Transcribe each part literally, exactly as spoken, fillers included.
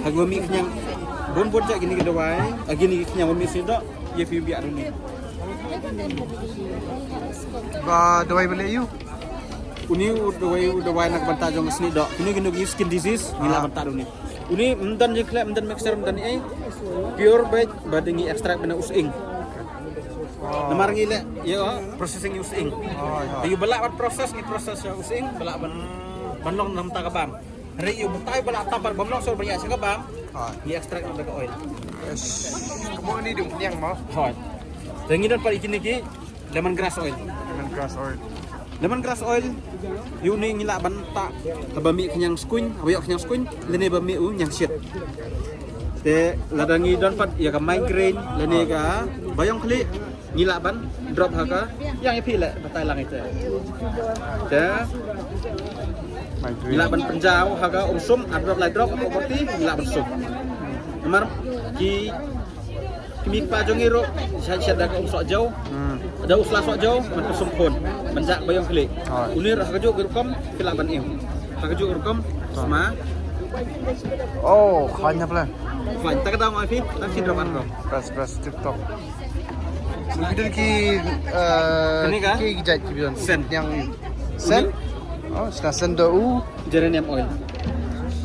Ha ka ba mih khñiang. Don bun jait kine ki dawai. Ha kine ki khñiang ba mih snieh doh. Ïa phi biang ruh ni. Ba dawai ba leh ïa u. Uni u dawai, u dawai na ka bynta jong snieh doh. Kine kine ki skin disease ngi lah ban tah da uni. Uni ym don jingkhleh, ym don mixture, ym don ei. Pure beit ba dei ngi extract beit na u sying. Namar ngi leh ïa processing ïa u sying. Ïa ba lah ban process ngi process ïa u sying, ba lah ban ban long na ka bynta ka bam. Hynrei ïa batai ba la tap bad bym long shuh ban ïa sha ka bam. Hooid. Ngi extract na ka oil. Yes. Kumno ni dum niang mo? Hooid. Te ngi don pat ïa kine ki lemon grass oil. Lemon grass oil. Lemon grass oil. Ïa une ngi lah ban tah haba mih khñiang skuin, haba ïoh khñiang skuin, lane ba mih u ñiang shit. Te lada ngi don pat ïa ka migraine, lane ka baïong khlieh, ngi lah ban drop ha ka, ïa ngi phi leh batai lang ite. Te ngi lah ban pynjaw ha ka um sum, ar drop lai drop ha ka umti, ngi lah ban sum. Namar ki kmie kpa jong ngi ruh sha sha da ka um soh jaw. Da u sla soh jaw, man ka sum khun, man jak baïong khlieh. Une ruh ha ka juh ka rukom ki lah ban im. Ha ka juh ka rukom sma. Oh, khanya pla. Khanya ta ka dang ai phi, tang shin drop an drop. Best, best, tip top. Bidon ki, eh, kane ka? Ki jait ki bidon. Sen. Yang sen? Oh, sna sen da u. Geranium oil.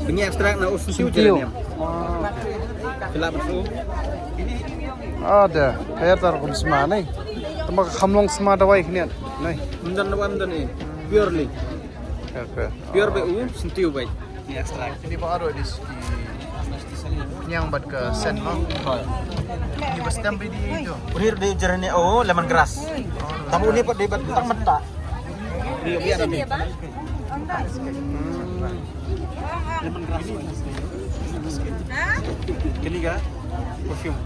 Bini extract na u sentiu geranium. Oh. Kila betul. Ada, kaya tar kum sma ni. Tama ka khamlong sma dawai kini ni. Mendan dawai mendan ni. Purely. Pure, pure. Pure be u sentiu be. Ni extract. Ini baru di sini. Yang bat ke sen mo. Ni ba stem bidi itu. Unir di jernih, oh, lemon grass. Tamu ni pat di bat tang menta. Ni biar ni. Lemon grass. Kini ga perfume.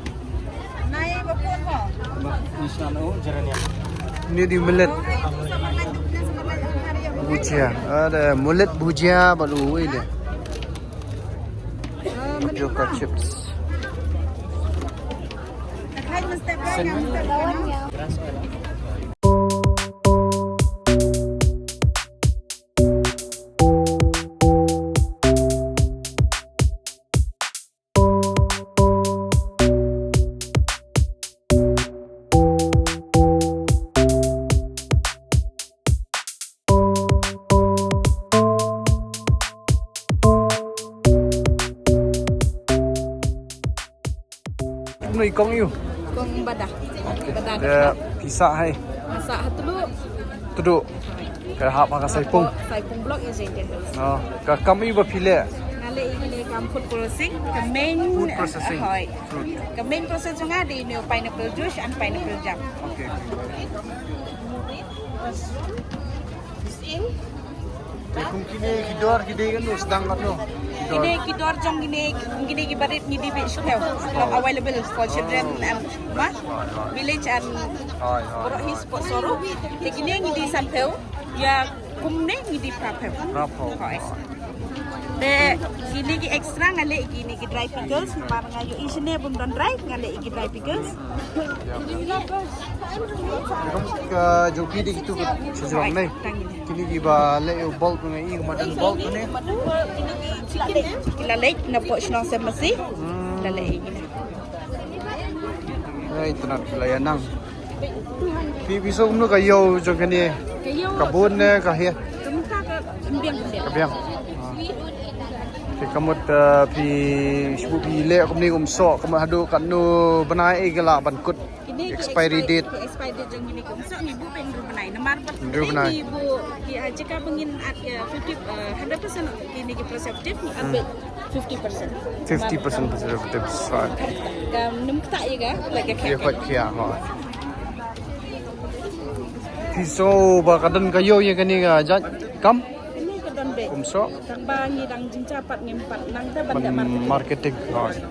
Ni sana, oh, jernih. Ni di millet. Bhujia. Ada millet bhujia baru ini. Tapioca chips. Noi kong yu. Kong bada. Bada. Pisa hai. Masa hatulu. Tudu. Ka hap ha ka saipung. Saipung block yu jeng kendal. Oh, ka kam yu ba phi leh? Nga leh yu ni kam food processing. Ka main. Food processing. Hoi. Fruit. Ka main process jong nga di ni pineapple juice and pineapple jam. Okay. Te kum kine ki dor ki dei kano, sdang kano? Kine ki dor jong kine, kine ki barit ngi dei bit shu thew. Long available for children and ma village and Baroh hi spot Sohra. Te kine ngi dei san thew. Ïa kumne ngi dei phra thew. Phra thew. Hoi. Te kine ki extra nga leh kine ki dry pickles, namar nga ïohi shane bym don dry, nga leh ki dry pickles. Ka jong phi dei kitu sha jrong ne. Kine ki ba leh ïa u bulk ne, i ka mutton bulk ne. Ki la leh na pok shnong Sem Masi. La leh ïa kine. Ai, tynat ki la ïa nang. Phi, phi sngewthuh ka ïew jong kane. Ka ïew. Ka bun ne ka heh. Ka mynta ka biang, ka biang. Ka biang. Ah. Phi ka mut, eh, phi shu phi leh kumne um soh, ka mut haduh katno bnai eh ka lah ban kut. Kine ki expiry date. Ki expiry date jong kine ki um soh ngi buh pynriew bnai. Namar ba hynriew bnai. Ngi buh ki, ah, jaka ba ngin at, eh, fifty, eh, hundred percent kine ki preservative ngi at fifty percent. Fifty percent preservatives, right. Ka nym kata ïa ka, like, ka khia. Ïa ka khia, ha. Phi sngewbha ka don ka ïew ïa kane ka jait kam? Kane ka don beit. Kum soh. Tang ba ngi dang jingcha pat ngim pat nang te ban da marketing. Marketing, right.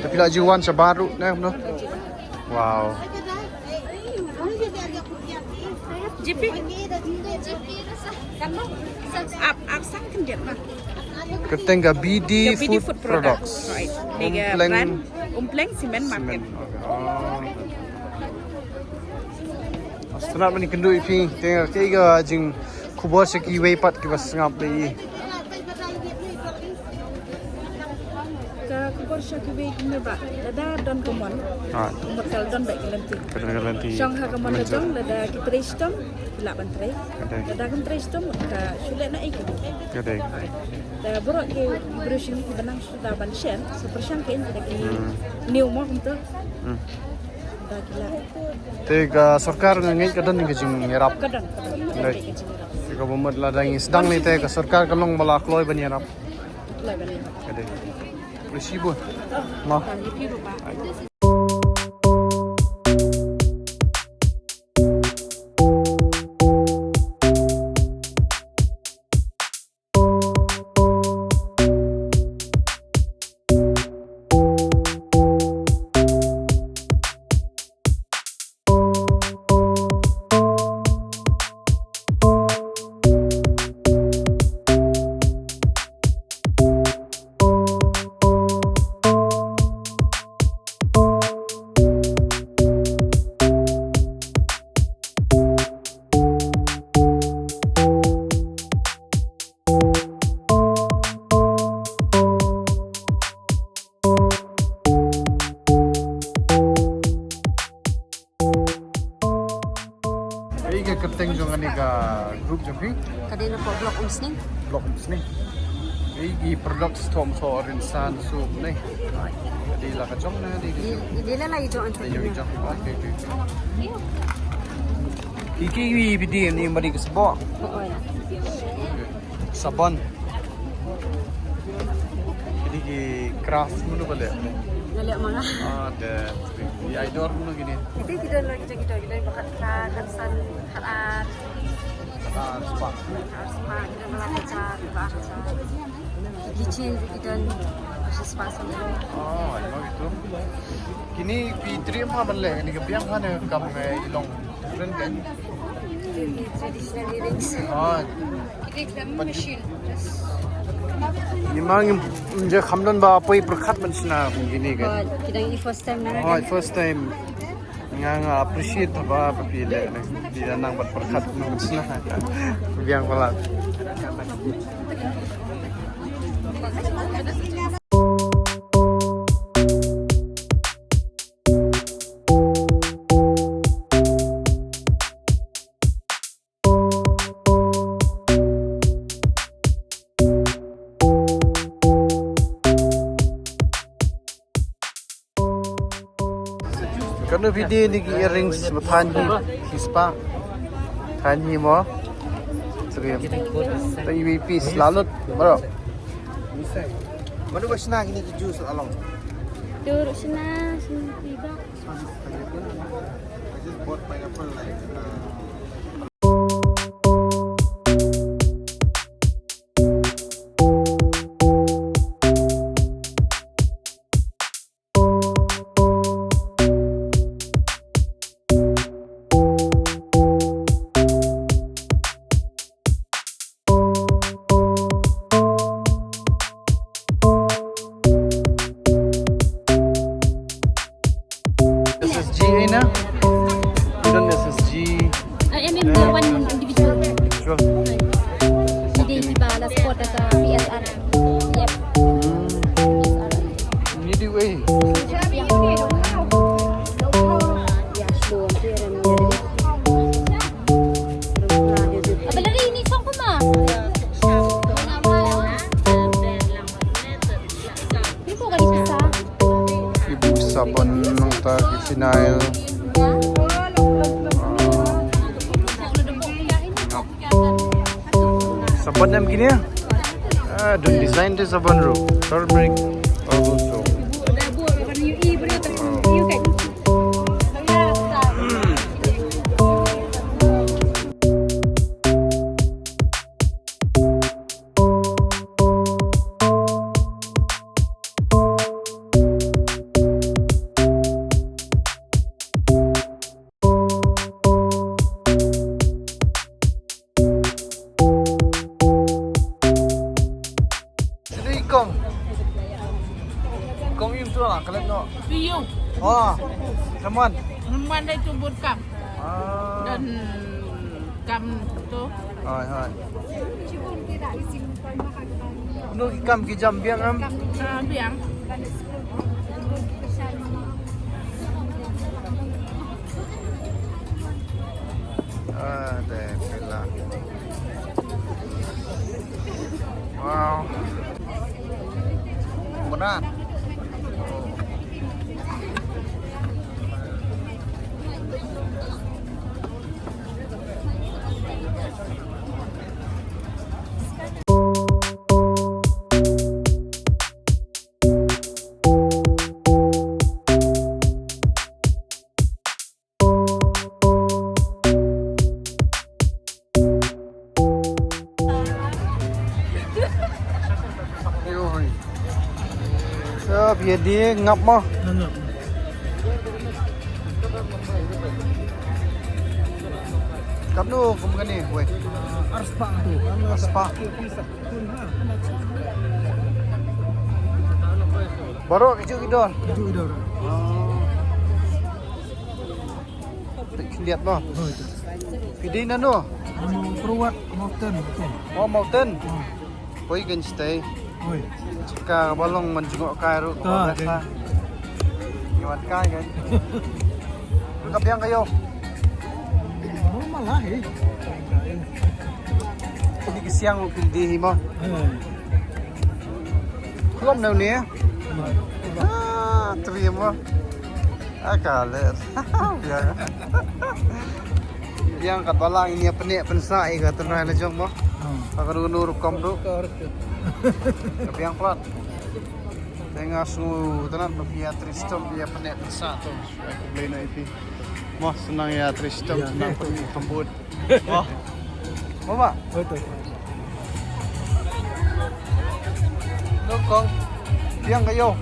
Te phi la ju wan shabar ruh ne, no? Wow. Jipi. Ap, ap sang khyndiat ma. Kyrteng ka B D Food Products. Right. Ni ka brand Umpleng Cement Market. Cement. Oh. Sngewtynnat ban ïakynduh ïa phi. Te ka, ka jingkhubor sha kiwei pat kiba sngap ïa i. Por sha kiwei ki mei ba lada don ka mon. Ah. Mut ka la don beit ka lynti. Ka don ka lynti. Shong ha ka mon ka jong, lada ki trei shitom ki lah ban trei. Ka dei. Lada kim trei shitom ka shu leh na ei ki. Ka dei. Te baroh ki briew shane kiba nang shu da ban shen, sa pyrshang kein da ki Hmm. new mo kumto. Hmm. Da ki lah. Te ka sorkar nga ngeit ka don ka jingïarap. Ka don, ka don. Dei. Ka jingïarap. Te kaba mut lada ngi sdang ne te ka sorkar ka long ba la kloi ban ïarap. Kloi ban ïarap. Ka dei. Khublei shibun. Mo. Ei ka kyrteng jong kane ka group jong phi? Ka dei na pdeng Block Umsning. Block Umsning. Ei ki products to, to rin san su ne. Ka dei la ka jong ne, dei ka jong. Dei la la i jong entrepreneur. Ei ki wi bidi ni mari ka sbo. Oi. Sabon. Kini ki craft mano ba leh? Nga leh ma nga. Ah, de. Ki ai dor mano kini? Kini ki don lagi jagi dor, ki don ba khat khat, khat san, khat ar. Khat ar spah. Ar spah, ki don ba khat khat, ba khat khat. Ki chain ki don ba spah san. Oh, ai mo gitu. Kini ki trei ma ban leh, kini ki biang ha ne kam, eh, i long. Different kan? Traditional earrings. Ah. Kita iklan machine. Ni ma ngim je kham don ba poi pyrkhat ban shna kum kini kan. Oh, kita i first time na. Oh, kan? First time. Nga, nga appreciate ba ba phi leh ne. Phi nang ban pyrkhat ban shna. Biang palat. Kano phi die ni ki earrings ba thaiñ hi, ki spah. Thaiñ hi mo. Sri. Tang wi piece la lut, bro. Mano ba shna kini ki juice along? Tu shna, shna tiba. I just bought pineapple, like, uh, S S G eh na? Bukan S S G. I mean, the one individual. Individual. Hindi, iba la support sa P S R. Yep. Hmm. P S R. Hindi, eh. Aba lari ini song ko ma. Ini ko kali pisa. Ibu sabon nangta ki phenyl. Sabon em kini ya? Ah, don design te sabon ruh. Turmeric, herbal soap. Sini kong. Kong im tu lah, kalian no. Piu. Oh, teman. Teman dari tu Burkam. Ah. Dan kam tu. Hai, hai. No ki kam ki jam biang am? Ah, biang. Ah, deh, pila. Wow. Berat. Yo, phi ïa die ngap mo. Ngap. Katno kum kane, wei? Arspah tu. Arspah. Baroh ki ju ki dor. Ki ju ki dor. Oh. Khyndiat mo. Hoi tu. Phi dei nano? Amo Pruwat Mountain tu. Oh, Mountain. Oh. Hoi, kan stay. Hoi. Jaka ba long man jngoh kai ruh. Ka, ka. Ngi wan kai kan. Ka biang ka ïew. Normal lah, eh. Ni ki siang ruh phi dei hi mo. Hoi. Khlem neu ne. Ah, tri mo. Ah, ka leh. Biang. Biang kat ba la ngin ïa pyneh pynsah ïa ka tynrai la jong mo. Hmm. Ba ka ruh rukom ruh. Ka biang plat. Te nga sngew tynat ba phi ïa trei shitom ïa pyneh pynsah to. Khublei noh ïa phi. Mo, seng nang ïa trei shitom, seng nang pynmih khambut. Mo. Mo ba? Betul. Lo kong. Biang ka ïew.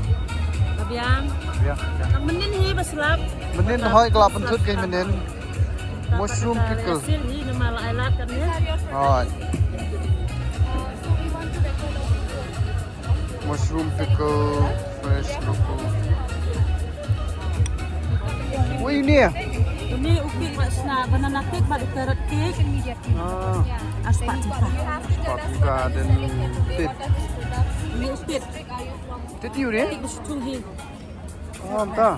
Ka biang. Biang. Ka mynnin hi ba slap. Mynnin hoi ka la pynthut ka mynnin. Mushroom pickle. Sil hi na ma la ai lad kan hi. Hoi. Mushroom pickle, fresh coco. Ui, ni. Ini u cake ba sna, banana cake, ba carrot cake. Ah. Arspah tyngka. Arspah tyngka, then tit. Ini u tit. Tit ïew ni? Tit ba shu thung hi. Oh, mynta.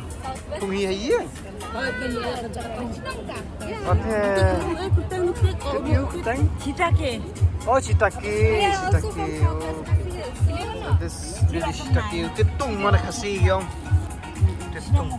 Thung hi ha ïing. Ate. Shiitake. Oh, shiitake, shiitake. Oh. This, this is shiitake. Tit tung mana Khasi ïong. Tit tung.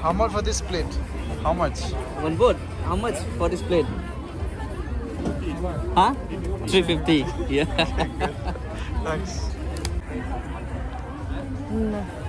How much for this plate? How much? One board. How much for this plate? Huh? Three fifty. Yeah. Thanks. Hmm.